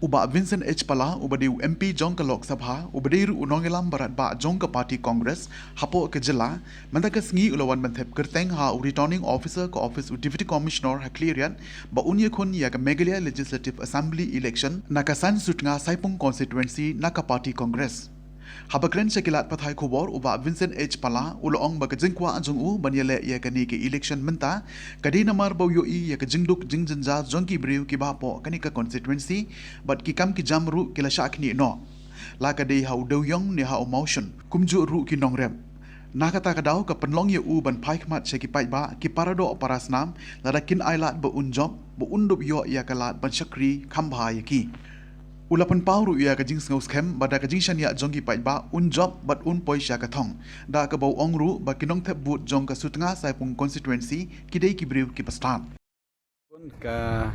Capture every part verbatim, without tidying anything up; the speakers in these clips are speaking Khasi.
U Bah Vincent H Pala, uba dei u M P jong ka Lok Sabha, uba dei ruh u nongïalam barat bah jong ka party Congress hapoh ka jylla, mynta ka sngi u la wan ban thep kyrteng ha u Returning Officer ka office u Deputy Commissioner ha Khliehriat, ba un ïakhun ïa ka Meghalaya Legislative Assembly election na ka San Sutnga Saipung constituency na ka party Congress. Haba kren sha ki lad pathai khubor, u Bah Vincent H Pala u la ong ba ka jingkwah jong u ban ïaleh ïa kane ka election mynta ka dei namar ba u ïohi ïa ka jingduk jingjynjar jong ki briew kiba hapoh kane ka constituency bad ki kam ki jam ruh ki la shah khnieh noh, la ka dei ha u dewïong ne ha u mawshun, kumjuh ruh ki nongrep. Na kata ka daw ka pynlong ïa u ban phai khmat sha ki paidbah, ki paradoh parasnam, lada kin ailad ba un jop, ba un dup ïoh ïa ka lad ban shakri kham bha ïa ki. U la pynpaw ruh ïa ka jingsngewskhem ba da ka jingshaniah jong ki paidbah un jop bad un poi sha ka thong. Da kaba u ong ruh ba ki nongthep vote jong ka Sutnga Saipung constituency ki dei ki briew kiba stad. Ka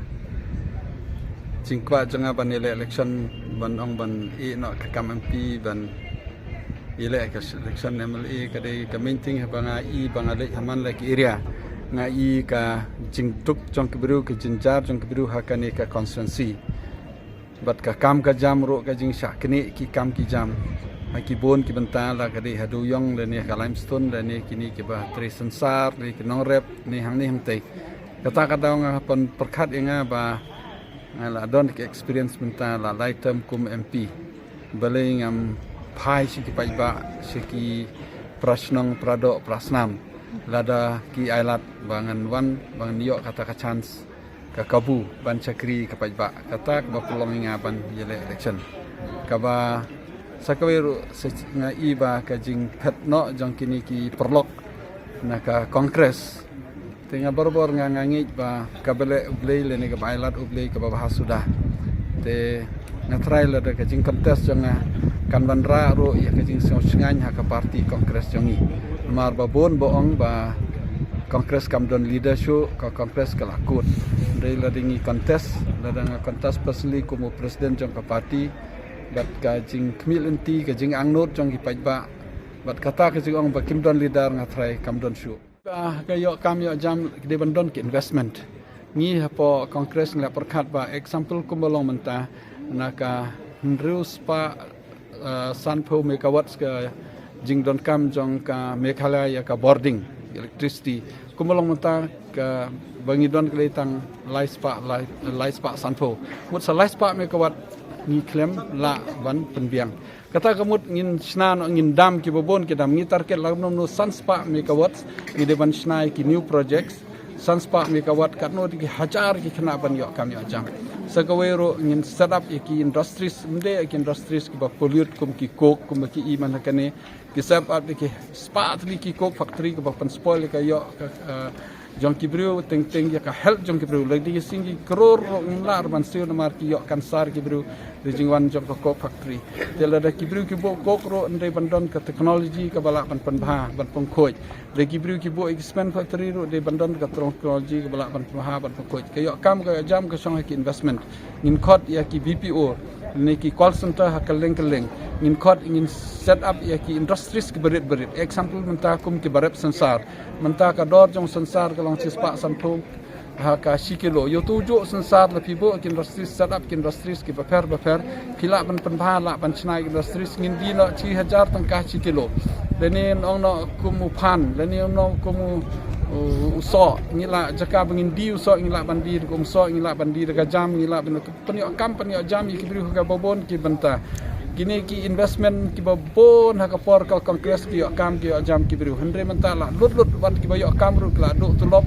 jingkwah jong nga ban ïaleh election, ban ong ban ïeh noh ka kam M P, ban ïaleh ka election M L A, ka dei ka main thing haba nga i ba nga leit ha man la ki area. Nga i ka jingduk jong ki briew, ka jynjar jong ki briew ha kane ka constituency. Bad ka kam ka jam ruh, ka jingshah khnieh ki kam ki jam ha ki bun ki bynta, la ka dei ha dewïong lane ka limestone lane kine kiba trei synsar, lane ki nongrep, ne hangne hangtei. Kata ka daw nga pynpyrkhat ïa nga ba nga la don ka experience mynta la lai term kum M P. Balei ngam phai sha ki paidbah, sha ki parashnong, paradoh parasnam, lada ki ailad ba ngan wan, ba ngan ïoh kata ka chance, ka kabu ban shakri ka paidbah. Kata kaba pynlong ïa nga ban ïaleh election. Kaba sa kawei ruh, sa nga i ba ka jingphet noh jong kine ki paralok na ka Congress, te nga barabor nga, nga ngeit ba kaba leh U Blei lane kaba ailad U Blei kaba bha suda. Te nga tharai lada ka jingcontest jong nga kan wanrah ruh ïa ka jingsngewshngaiñ ha ka party Congress jong ngi. Namar ba bun ba ong ba Congress kam don leader shuh, ka Congress ka la kut. Hynrei lada ngi contest, lada nga contest personally kum u president jong ka party, bad ka jingkhmih lynti, ka jingangnud jong ki paidbah, bad kata ka jingong ba kim don leader, nga tharai kam don shuh. Ba ka ïoh kam ïoh jam ki dei ban don ki investment. Ngi hapoh Congress ngi la pyrkhat ba example kumba long mynta na ka hynriew spah, eh, sanphew megawatts ka jingdonkam jong ka Meghalaya ïa ka bording electricity. Kumba long mynta kaba ngi don ka dei tang lai spah, lai, lai spah sanphew. Mut sa lai spah megawatt ngi khlem lah ban pynbiang. Kata ka mut ngin shna noh, ngin dam kiba bun ki dam, ngi target la kumno kumno san spah megawatts, ngi dei ban shna ïa ki new projects, san spah megawatt, katno de ki hajar ki khynnah ban ïoh kam ïoh jam. Sa kawei ruh ngin set up ïa ki industries, ym dei ïa ki industries kiba pollute kum ki coke, kum ki i man ha kane, ki set up ïa ki spah tylli ki coke factory kiba pynspoil ïa ka ïoh ka, eh, jong ki briew, teng teng ïa ka health jong ki briew. Lada ki sing ki klur ruh ngin lah ruh ban siew namar ki ïoh cancer ki briew da jingwan jong ka coke factory. Te lada ki briew ki buh coke ruh, hynrei ban don ka technology kaba lah ban pynbha, ban pynkhuid. Lada ki briew ki buh ïa ki cement factory ruh, dei ban don ka technology kaba lah ban pynbha, ban pynkhuid. Ka ïoh kam ka ïoh jam ka shong ha ki investment. Ngin khot ïa ki B P O, ne ki call center ha kylleng kylleng. Ngin khot, ngin set up ïa ki industries kiba rit ba rit. Example mynta kum kiba rep synsar. Mynta ka dor jong synsar ka long shispah sanphew ha ka shi kilo. Ïa uto u juh synsar lada phi buh ki industries, set up ki industries kiba pher ba pher, phi lah ban pynbha, lah ban shna ki industries, ngin die noh shi hajar tyngka shi kilo. Lane ong noh kum u phan, lane ong noh kum u, u, u soh, ngi lah, jaka ba ngin die u soh, ngi lah ban die da ka umsoh, ngi lah ban die da ka jam, ngi lah ban pynïoh kam pynïoh jam ïa ki briew ha kaba bun ki bynta. Kine ki investment kiba bun ha ka por ka Congress ki ïoh kam ki ïoh jam ki briew. Hynrei mynta la lut lut, wat kiba ïoh kam ruh ki la duh tulop.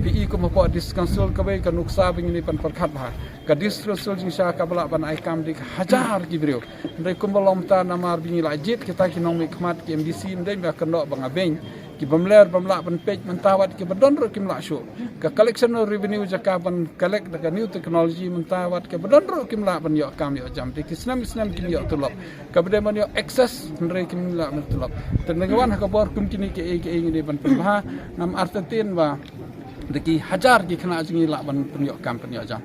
Phi i kum hapoh District Council kawei ka nuksa ba ngin ïa pynpyrkhat bha. Ka District Council jingshisha kaba lah ban ai kam da ki hajar ki briew. Hynrei kumba long mynta namar ba ngi la jied kita ki nongmihkhmat ki M D C, ym dei ba kynnoh ba nga beiñ. Ki bym ler bym lah ban peit mynta, wat kiba don ruh kim lah shuh. Ka collection of revenue jaka ban collect da ka new technology mynta, wat kiba don ruh kim lah ban ïoh kam ïoh jam. Te ki snem snem kim ïoh tulop. Kaba dei ban ïoh access hynrei kim lah ban tulop. Te ngi wan ha ka bor kum kine kiei kiei ngi dei ban pynbha, ngam artatien ba da ki hajar ki khynnah jong ngi lah ban pynïoh kam pynïoh jam.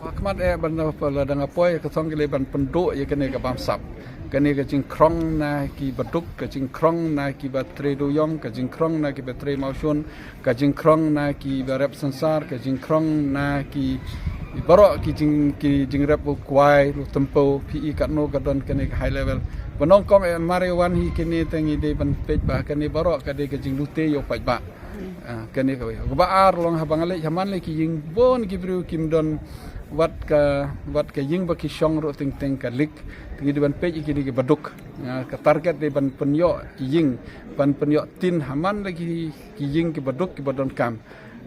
Hakhmat eh ban da pala da nga poi ka thong ki lei ban pynduh ïa kane ka bamsap. Kane ka jingkhrong na kiba duk, ka jingkhrong na kiba trei dewïong, ka jingkhrong na kiba trei mawshun, ka jingkhrong na kiba rep synsar, ka jingkhrong na ki, Baroh ki jing, ki jingrep u kwai, u tympew, phi i katno ka don kane ka high level. Ba nyngkong eh mar ïa wan hi kine te ngi dei ban peit ba kane baroh ka dei ka jinglute ïa u paidbah. Ah, kane kawei. Kaba ar long haba nga leit ha man la ki ïing bun ki briew kim don wat ka, wat ka ïing ba ki shong ruh teng teng ka lik. Te ngi dei ban peit ïa kine kiba duk. Ah, ka target dei ban pynïoh ïing, ban pynïoh tin ha man la ki, ki ïing kiba duk kiba donkam.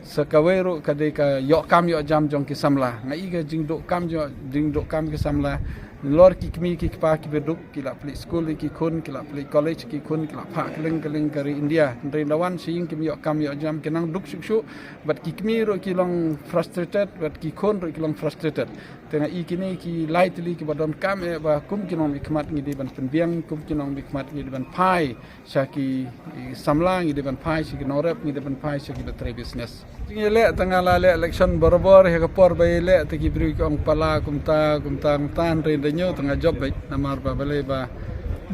Sa kawei ruh ka dei ka ïoh kam ïoh jam jong ki samla. Nga i ka jingduh kam jong, jingduh kam ki samla. Nalor ki kmie ki kpa kiba duk, ki la plie skul ïa ki khun, ki la plie college ïa ki khun, ki la phah kylleng kylleng ka ri India. Hynrei la wan sha ïing kim ïoh kam ïoh jam, ki nang duk shuh shuh. Bad ki kmie ruh ki long frustrated, bad ki khun ruh ki long frustrated. Te nga i kine ki lai tylli kiba donkam eh ba kum ki nongmihkhmat ngi dei ban pynbiang, kum ki nongmihkhmat ngi dei ban phai sha ki, i, samla, ngi dei ban phai sha ki nongrep, ngi dei ban phai sha kiba trei business. Jingïaleh, tang nga la leh election barabor, ha ka por ba ïaleh te ki briew ki ong pala kumta kumta kumta, hynrei da ñiew tang nga jop beit, namar ba balei ba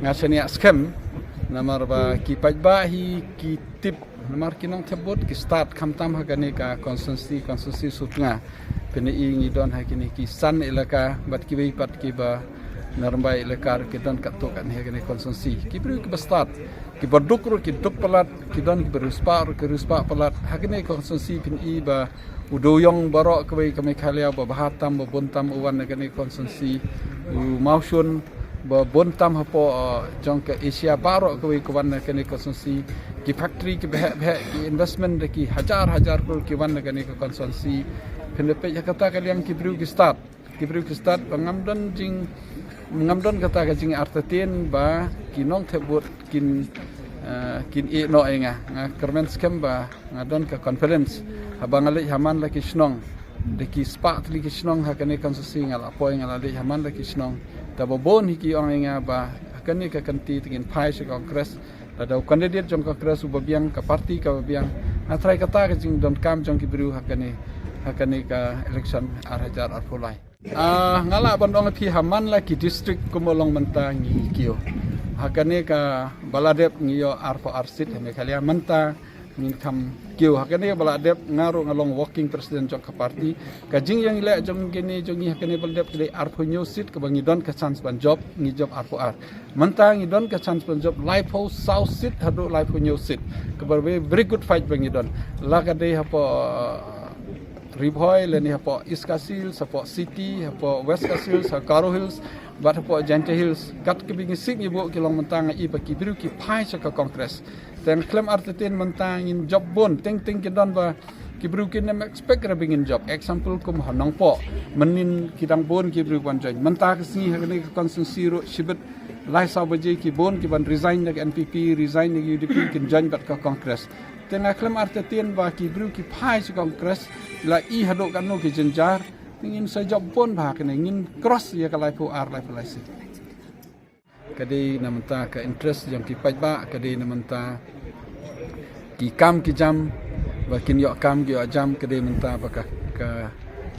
nga shaniah skhem, namar ba ki paidbah hi ki tip, namar ki nongthep vote ki stad, khamtam ha kane ka constituency, constituency Sutnga. Phin i ngi don ha kine ki san elaka, bad kiwei pat kiba na Rymbai elaka ruh ki don katto katne ha kane constituency. Ki briew kiba stad, kiba duk ruh ki duk palat, ki don kiba riewspah ruh ki riewspah palat. Ha kane constituency phin i ba u dewïong baroh kawei ka Meghalaya ba bha tam ba bun tam u wan na kane constituency, u Mawshun, ba bun tam hapoh, uh, jong ka Asia baroh kawei ka wan na kane constituency. Ki factory kiba heh bheh, ki investment da ki hajar hajar klur ki wan na kane ka constituency. Phin da peit ha kata ka liang ki briew ki stad. Ki briew ki stad ba ngam don jing, ngam don kata ka jingartatien ba ki nongthep vote kin, uh, kin ïeh noh ïa nga. Nga kyrmen skhem ba nga don ka confidence. Haba nga leit ha man la ki shnong, da ki spah tylli ki shnong ha kane constituency nga la poi, nga la leit ha man la ki shnong. Te ba bun hi ki ong ïa nga ba ha kane ka kynti te ngin phai sha Congress. Lada u candidate jong Congress uba biang, ka party kaba biang, nga tharai kata ka jingdonkam jong ki briew ha kane, ha kane ka election ar hajar arphew lai. Ah, nga lah ban ong ïa phi ha man la ki district kumba long mynta ngi kiew. Ha kane kaba la dep ngi ïoh arphew ar seat ha Meghalaya, mynta ngi kham kiew. Ha kane kaba la dep nga ruh nga long working president jong ka party. Ka jingïaleh jong kine jong ngi ha kane ba la dep ka dei arphew hynñiew seat kaba ngi don ka chance ban jop, ngi jop arphew ar. Mynta ngi don ka chance ban jop laiphew saw seat haduh laiphew hynñiew seat. Kaba very, very good fight ba ngi don. La ka dei hapoh, uh, Ri Bhoi, lane hapoh East Khasi Hills, hapoh City, hapoh West Khasi Hills, ha Garo Hills, bad hapoh Jaintia Hills. Kat kiba ngi sik ngi buh ki long mynta nga i ba ki briew ki phai sha ka Congress. Te nga khlem artatien mynta ngin jop bun, teng teng ki don ba ki briew kin ym expect re ba ngin jop. Example kum ha Nongpoh, mynnin ki dang bun ki briew ban join. Mynta ka sngi ha kane ka constituency ruh shibit lai saw baje ki bun ki ban resign na ka N P P, resign na ka U D P, kin join bad ka Congress. Te nga khlem artatien ba ki briew ki phai sha Congress, la i haduh katno ki jynjar, te ngin sa jop bun bha kane, ngin cross ïa ka laiphew ar, laiphew lai seat. Ka dei na mynta ka interest jong ki paidbah, ka dei na mynta ki kam ki jam, ba kin ïoh kam ki ïoh jam, ka dei mynta ba ka, ka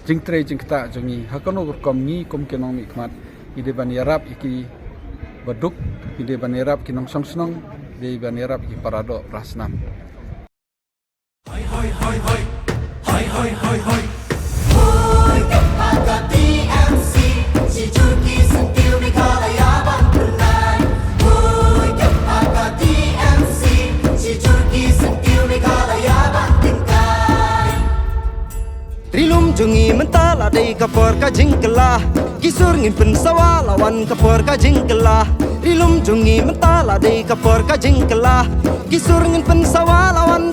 jingtrei jingktah jong ngi. Ha kano ka rukom ngi kum ki nongmihkhmat, ngi dei ban ïarap ïa kiba duk, ngi dei ban ïarap ki nongshong shnong, dei ban ïarap ïa ki para doh para snam. Hoi, hoi, hoi, hoi. Hoi, hoi, hoi, hoi. Hoi, ka pa ka T M C. Shi jur ki syntiew Meghalaya ban pynlait. Hoi, ka pa ka T M C. Shi jur ki syntiew Meghalaya ban pynlait. Ri lum jong ngi mynta la dei ka por ka jingkylla. Ki sur ngin pynsawa la wan ka por ka jingkylla. Ri lum jong ngi mynta la dei ka por ka jingkylla. Ki sur ngin pynsawa la wan